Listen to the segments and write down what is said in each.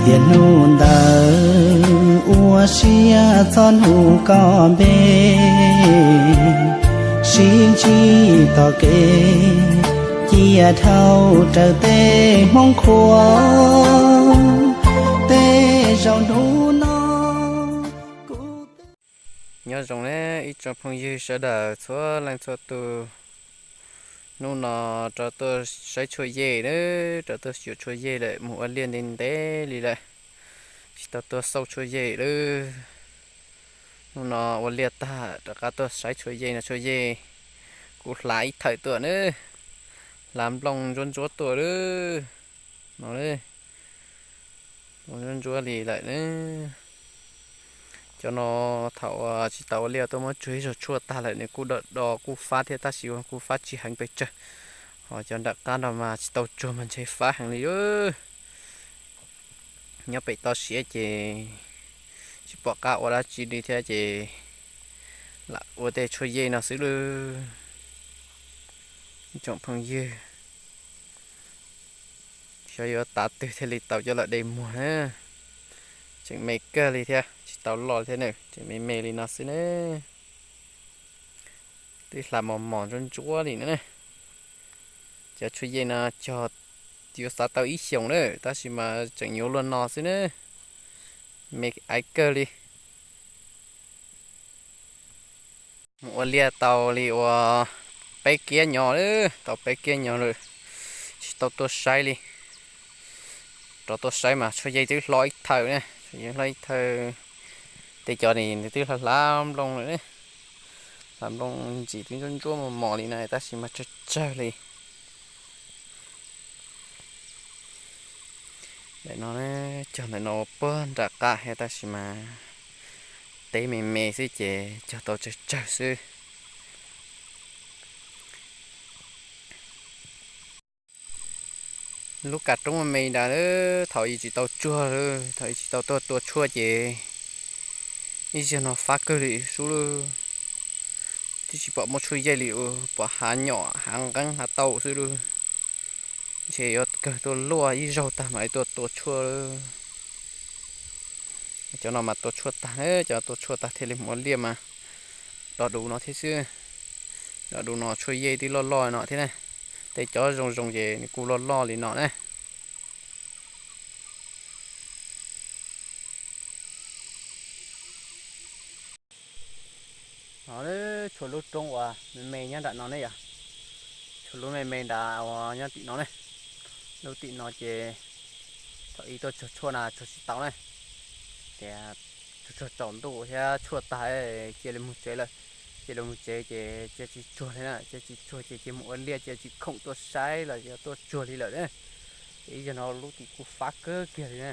Tiam hnub ntawd ua siab txog hnub koj npe, sib ntsib tom kev, cia dhau raws tej Hmoob qhua, tej zaum hnub no kuv. Nyob zoo na ib tsoom phooj ywg sawv daws txhua leej txhua tus. Hnub no rov tuaj saib tshuaj yej na, rov tuaj xyuas tshuaj yej lawm, mus ua liaj ntev ntev li lawm, tsis tau tuaj xauj tshuaj yej lawm. Hnub no ua liaj tag rov qab tuaj saib tshuaj yej no, tshuaj yej kuv hlav ib thawm tuaj na, hlav nplooj ntsuab ntsuab tuaj lawm no. Ntsuab ntsuab li lawm na. Cov no thaum uas tsis tau ua liaj tuaj muab tsuag ib zaug tshuaj tag lawm nws kuj do do kuj fab thiab tab sis kuj fab tsis heev pes tsawg. Ho cov nram qab no mas tsis tau tsuag mas ntshe fab heev li. Nyob pem toj siab ces tsis pom qab ua dab tsi li thiab ces lam ua tej tshuaj yej no xwb lawm. Tsoom phooj ywg, xyov yuav tav twg thiaj li tau coj los de muag na. Tseem me kawg li thiab, tsis tau loj thiab na, tseem me me li no xwb na. Twb hlav mos mos ntsuab ntsuab li na. Cov tshuaj yej no cog yuav xav tau ib xyoos na, tab sis mas tseem nyuaj luaj no xwb na. Me aiv kawg li. Mus ua liaj tau li uas peb kiab nyo, tau peb kiab nyo lawm, tsis tau tuaj saib li. Rov tuaj saib mas tshuaj yej twb hlob ib thawm na, tshuaj yej hlob ib thawm. Tej cov ni nws twb hlav hlav nplooj lawm, hlav nplooj ntsis twb ntsuab ntsuab mos mos li na tab sis mas tsawg tsawg li. Ntawm no, cog ntawm no puag nram qab thiab tab sis mas teb me me xwb ces cog tau tsawg tsawg xwb. Lub kas roob me me ntawd, thaum ub tsis tau tsuag, thaum ub tsis tau tuaj tua tshuaj ces ib zaug no fab kawg li sub lawm. Twb tsis pom muaj tshuaj yej li, pom hav nyom hav nqeeb hav tauj xwb lawm. Ntshe yuav kawg tuaj luaj ib zaug tag mam li tuaj tua tshuaj lawm. Cov no mas tua tshuaj tag, cov tua tshuaj tag thiaj li mus ua liaj mas do du no thiab xwb. Do du no tshuaj yej twb loj loj no thiab ne. Tej cov zoo zoo ces nws kuj loj loj li no ne. No, tshuav lub roob uas me me nyob nram no ne yom. Tshuav lub me me nrad uas nyob tim no ne. Lub tim no ces thaum ub tuaj tsuag tshuaj na tsuag tsis tau ne. Tias tsuag tsuag tsaus ntuj thiab tshuaj tag cia li mus tsev lawm. Cia li mus tsev ces cia tsis tsuag li na, cia tsis tsuag ces cia mus ua liaj cia tsis khoom tuaj saib los yog tuaj tsuag li lawm ne. Ces ib zaug no lub tim kuj fab kawg kiag li na.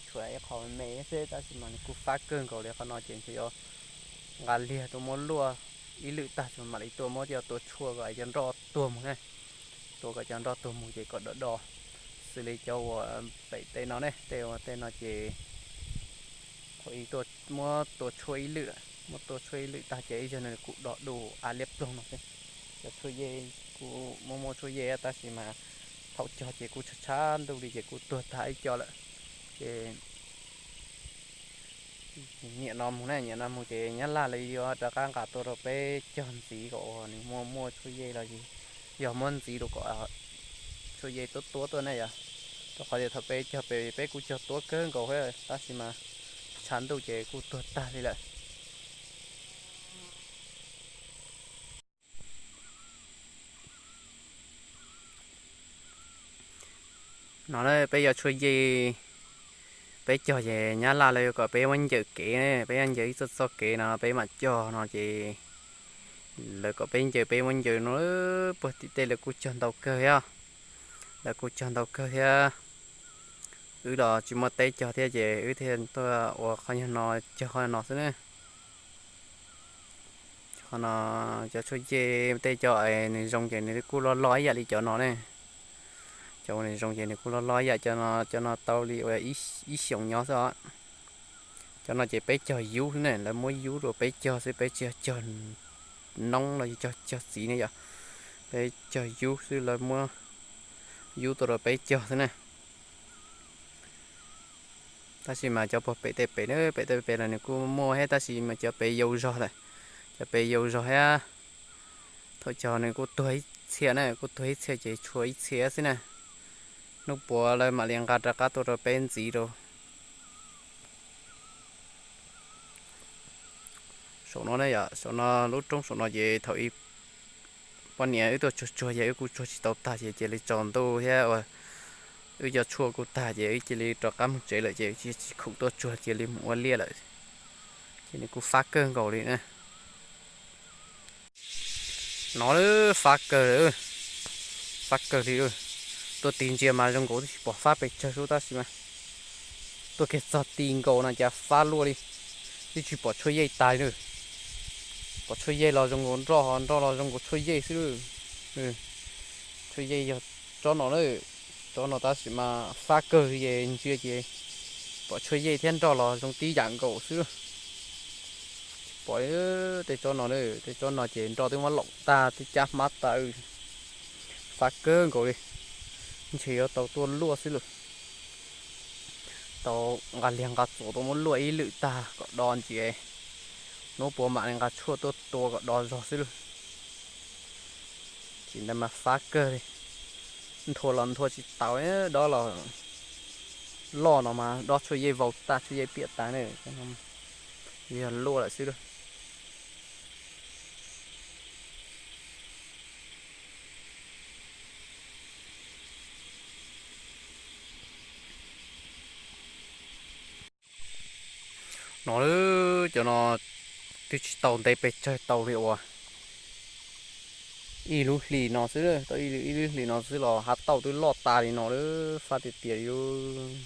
Tshuav ib qho me me xwb tab sis mas nws kuj fab kawg nkaus li, qhov no ces ntshe yuav nqa liag tuaj muab luaj ib lwm tag tso mam li tuaj muab cov tua tshuaj kom cov nroj tuag mus ne. Tua kom cov nroj tuag mus ces kom do do. Xws li cov uas pem tej no ne, tej uas tej no ces thaum ub tuaj muab tua tshuaj ib lwm, muab tua tshuaj ib lwm tag ces ib zaug no kuj do du av liab ploog no xwb. Cov tshuaj yej kuj muaj muaj tshuaj yej tab sis mas thaum cog ces kuj tshav tshav ntuj li ces kuj tuag tag ib co lawm. Ces nyiam no mus ne, nyiam no mus ces nyab laj lawv yuav rov qab nqa tuaj rau peb cog ntxiv kom uas nws muaj muaj tshuaj yej los yog muab ntxiv rau kom tshuaj yej tuab tuab tuaj ne yom. Rau qhov tias thaum peb cog pem peb kuj cog tuab kawg nkaus tab sis mas tshav ntuj ces kuj tuag tag li lawm. No peb yog tshuaj yej, peb cog ces nyab laj lawv yuav kom peb muab ncaws kev, peb yuav ncaws ib txoj txoj kev no peb mam cog no ces lawv kom peb ncaws peb muab ncaws no. Puag tim tej lawv kuj cog ntau kawg thiab, lawv kuj cog ntau kawg thiab. Wb los tsis muaj teb cog thiab ces wb thiaj tuaj ua qhov nyuag no, cog qhov no xwb ne. Qhov no cov tshuaj yej tej cov nws zoo ces nws kuj loj loj ib yam li cov no ne. Cov uas nws zoo ces nws kuj loj loj ib yam cov no, cov no tau li ua ib xyoos nyob xwb os. Cov no ces peb cog yub xwb ne, lawv muab yub rau peb cog xwb, peb tsis yog cog noob los yog cog txiv ne yom. Peb cog yub xwb, lawv muab yub tuaj rau peb cog xwb ne. Tab sis mas cov puag pem tej pem na, pem tej pem los nws kuj muaj thiab, tab sis mas cov pem yau zog lawm, cov pem yau zog thiab. Thaum cog nws kuj tuag ib txhia na, kuj tuag ib txhia ces tshuav ib txhia xwb na. Hnub puav lawv mam li nqa rov qab tuaj rau peb ntxiv rau. Saum no ne yom, saum no lub roob saum no ces thaum ub poj niam wb tuaj tsuag tsuag ces wb kuj tsuag tsis tau tag ces cia li tsaus ntuj thiab uas wb cov tshuaj kuj tag ces wb cia li rov qab mus tsev lawm ces tsis khoom tuaj tsuag cia li mus ua liaj lawm. Ces nws kuj fab kawg nkaus li na. No fab kawg, fab kawg li. Tuaj ti ntsia mas zoo nkaus twb tsis pom fab pes tsawg xwb tab sis mas tuaj kiag txog ti nkaus no cas fab luaj li, twb tsis pom tshuaj yej tas li. Pom tshuaj yej los zoo nkaus nroj, nroj los zoo nkaus tshuaj yej xwb. Tshuaj yej yog tsob no na, tsob no tab sis mas fab kawg li es ntsia ces pom tshuaj yej thiab nroj los zoo tib yam nkaus xwb. Tsis pom tej tsob no, tej tsob no ces nroj twb muab laum tag twb cab hmab tas. Fab kawg nkaus li, ntshe yuav tau tuaj luaj xwb lauj. Tau nqa liag nqa txuas tuaj muab luaj ib lwm tag kom do ntsis, hnub puav mam li nqa tshuaj tuaj tua kom do zog xwb lauj. Tsis ntawd mas fab kawg li, nthua los nthua tsis tau, dob los loj no mas dob tshuaj yej vau tag tshuaj yej piam tas na, yog luaj lawm xwb lauj. No, cov no twb tsis tau ntev pes tsawg tau li uas ib lub hlis no xwb, tau ib lub hlis no xwb los hav tauj twb loj tas li no lawm, fab tiag tiag li.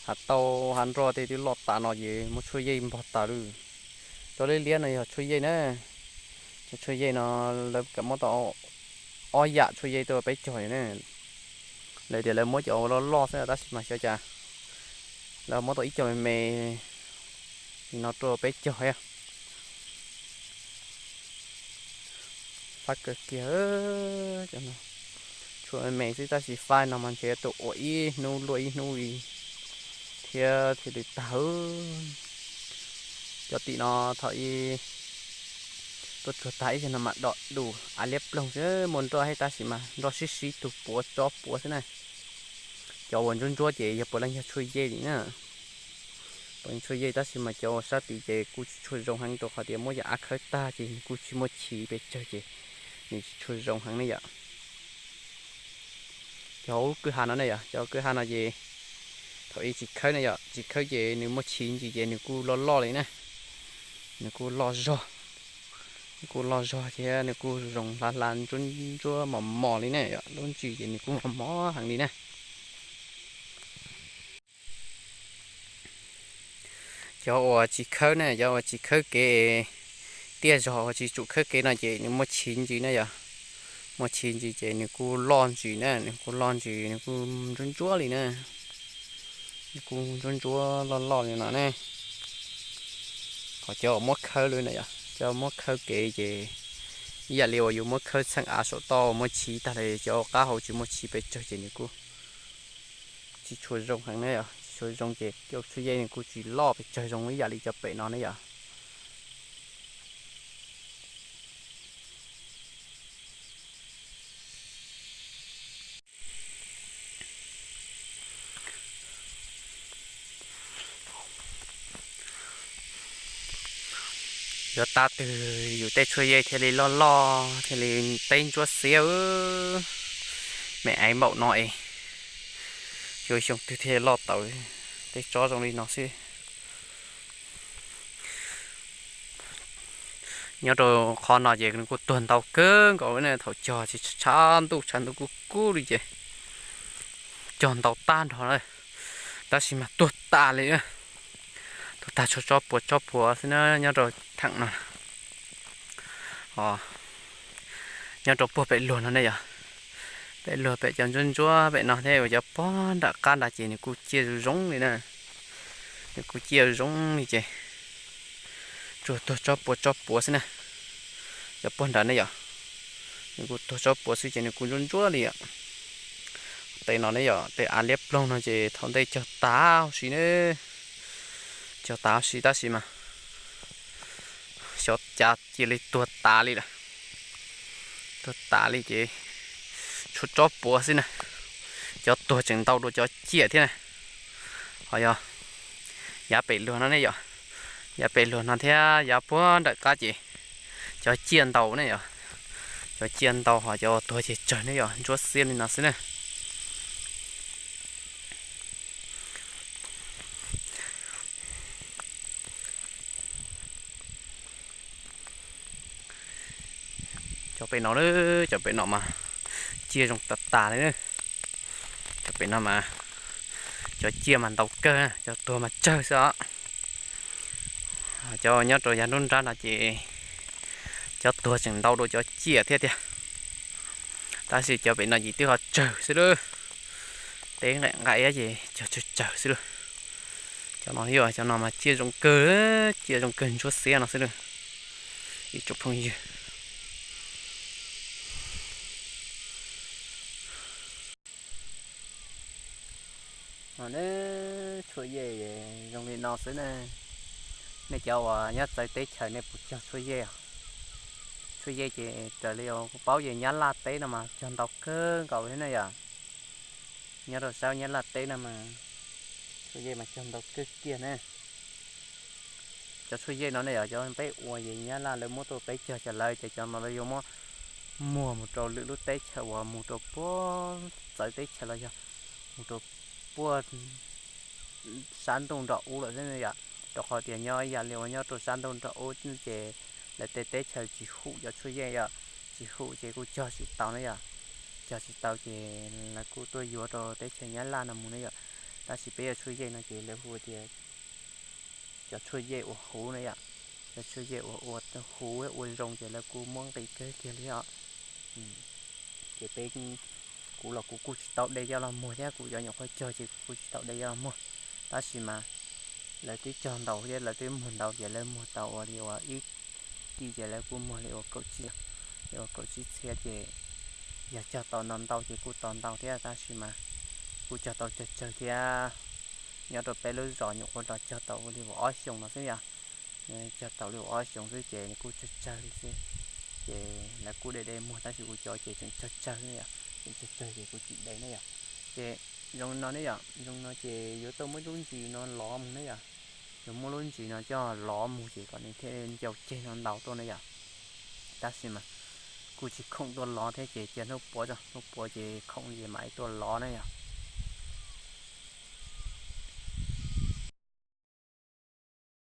Hav tauj hav nroj tej twb loj tas no ces muab tshuaj yej npog tas lawm. Cov liab liab no yog tshuaj yej na, cov tshuaj yej no lawv kam muab tau ob yam tshuaj yej tuaj peb cog na. Lawv tias lawv muab cov loj loj xwb tab sis mas xyov cas lawv muab tau ib co me me li no rau peb cog thiab. Fab kawg kiag, tshuaj me me xwb tab sis fab no mas ntshe yuav tau ua ib hnub luaj ib hnub li thiab thiaj li tag. Cov tim no thaum ub tuaj tsuag tag ib zaug no mas dom dus av liab ploog xwb, muaj nroj thiab tab sis mas nroj sib sib tug puav tsob puav xwb na. Cov uas ntsuab ntsuab ces yog puav leej yog tshuaj yej li na. Puav leej tshuaj yej tab sis mas cov uas sab tid ces kuj tsis tshua zoo heev rau qhov tias muab yam av khawb tag ces nws kuj tsis muaj chiv pes tsawg ces nws tsis tshua zoo heev ne yom. Cov hauv kwj ha no ne yom, cov kwj ha no ces thaum ub tsis khawb ne yom, tsis khawb ces nws muaj chiv ntsis ces nws kuj loj loj li na. Nws kuj loj zog, nws kuj loj zog thiab nws kuj zoo hla hla ntsuab ntsuab mos mos li ne yom, lub ntsis ces nws kuj mos mos heev li na. Cov uas tsis khawb ne, cov uas tsis khawb kev tiaj zog uas tsis tsum khawb kev no ces nws muaj chiv ntsis na yom. Muaj chiv ntsis ces nws kuj loj ntsis na, nws kuj loj ntsis, nws kuj ntsuab ntsuab li na. Nws kuj ntsuab ntsuab loj loj li no ne. Ho cov uas muab khawb lawm na yom, cov muab khawb kev ces ib yam li uas yus muab khawb txheej av saum toj muab chiv tag li, cov qab hauv tsis muaj chiv pes tsawg ces nws kuj tsis tshua zoo heev ne yom, tsis tshua zoo ces cov tshuaj yej nws kuj tsis loj pes tsawg zoo ib yam li cov pem no ne yom. Yuav tas twg yus tej tshuaj yej thiaj li loj loj thiaj li teb ntsuab xiab. Me aiv npaum no es yuav xyoo twg thiaj loj tau tej tsob zoo li no xwb. Nyob rau qhov no ces nws kuj tuag ntau kawg nkaus ne, thaum cog ces tshav ntuj tshav ntuj kub kub li ces cog ntau tag nrho na, tab sis mas tuag tas li, tuag tag txhua tsob puav tsob puav xwb na nyob rau theem no. Nyob rau puag pem luag no ne yom, pem luag pem cov ntsuab ntsuab pem no thiab uas cov puag nram qab nrad ces nws kuj ciaj zoo zoo li na, nws kuj ciaj zoo zoo li ces tsuas tuag tsob puav tsob puav xwb na. Cov puag nrad ne yom, nws kuj tuag tsob puav xwb ces nws kuj ntsuab ntsuab li os. Tej no ne yom, tej av liab ploog no ces thaum ntej cog tas huv si ne, cog tas huv si tab sis mas xyov cas cia li tuag tas li lawm. Tuag tas li ces tshuav tsob puav xwb na. Cov tuag tseem ntau dua cov ciaj thiab na. Ho yog yav pem luag no ne yom, yav pem luag no thiab yav puag nram qab ces cov ciaj ntau ne yom. Cov ciaj ntau ho cov tuag ces tsawg ne yom, ntsuab xiab li no xwb na. Cov pem no, cov pem no mas ciaj zoo tas tas li. Cov pem no mas cov ciaj mas ntau kawg, cov tuag mas tsawg xwb os. Cov nyob rau yav nruab nrab no ces cov tuag tseem ntau dua cov ciaj thiab tiag. Tab sis cov pem no ces twb ho tsawg xwb lawm. Teb nqaim nqaim ces cog tsawg tsawg xwb lawm. Cov no yog cov no mas ciaj zoo kawg, ciaj zoo kawg ntsuab xiab no xwb lawm. Ib tsoom phooj ywg, no ne, tshuaj yej zoo li no xwb ne. Nej cov uas nyob txawv teb chaws nej puas cog tshuaj yej? Tshuaj yej ces raws li kuv paub ces Nyab Laj teb no mas cog ntau kawg nkaus thiab ne yom. Nyob rau sab Nyab Laj teb no mas tshuaj yej mas cog ntau kawg kiag ne. Cov tshuaj yej no ne yom, cov peb ua ces Nyab Laj lawv muab tuaj peb cog, cov lawv ces cov no lawv yuav muab muag mus rau lwm lub teb chaws uas mus rau puag txawv teb chaws los yog mus rau puag sab ntuj nram ub lawm xwb ne yom. Rau qhov tias nyob ib yam li uas nyob rau sab ntuj nram ub ces lawv tej teb chaws tsis hum cov tshuaj yej yom, tsis hum ces kuj cog tsis tau ne yom. Cog tsis tau ces lawv kuj tuaj yuav rau teb chaws Nyab Laj no mus ne yom. Tab sis peb cov tshuaj yej no ces lawv hu tias cov tshuaj yej uas huv na yom. Cov tshuaj yej uas ua huv ua zoo ces lawv kuj muab nqis kawg kiag li os. Ces peb, kuv los kuv kuj tsis tau de coj los muag thiab, kuv cov nyuam qhuav cog ces kuv kuj tsis tau de coj los muag. Tab sis mas lawv twb cog ntau thiab lawv twb muag ntau ces lawv muag tau ua li uas ib kis ces lawv kuj muag li uas kaum tsib, li uas kaum tsib txhiab ces yog cog tau ntau ntau ces kuj tau ntau thiab, tab sis mas kuj cog tau tsawg tsawg thiab. Nyob rau peb lub zos nyuam qhuav los cog tau ua li uas ob xyoos no xwb yom. Cog tau li uas ob xyoos xwb ces kuj tsawg tsawg li xwb. Ces lawv kuj de de muag tab sis kuv cov ces tseem tsawg tsawg ne yom, tseem tsawg tsawg ces kuv tsis de ne yom. Ces zoo no ne yom, zoo no ces yuav tau muab lub ntsis no lov mus ne yom. Yuav muab lub ntsis no coj lov mus ces kom nws thiaj ncau ceg no ntau tuaj ne yom. Tab sis mas kuj tsis khoom tuaj lov thiab ces cia hnub puav tso, hnub puav ces khoom ces mam li tuaj lov ne yom.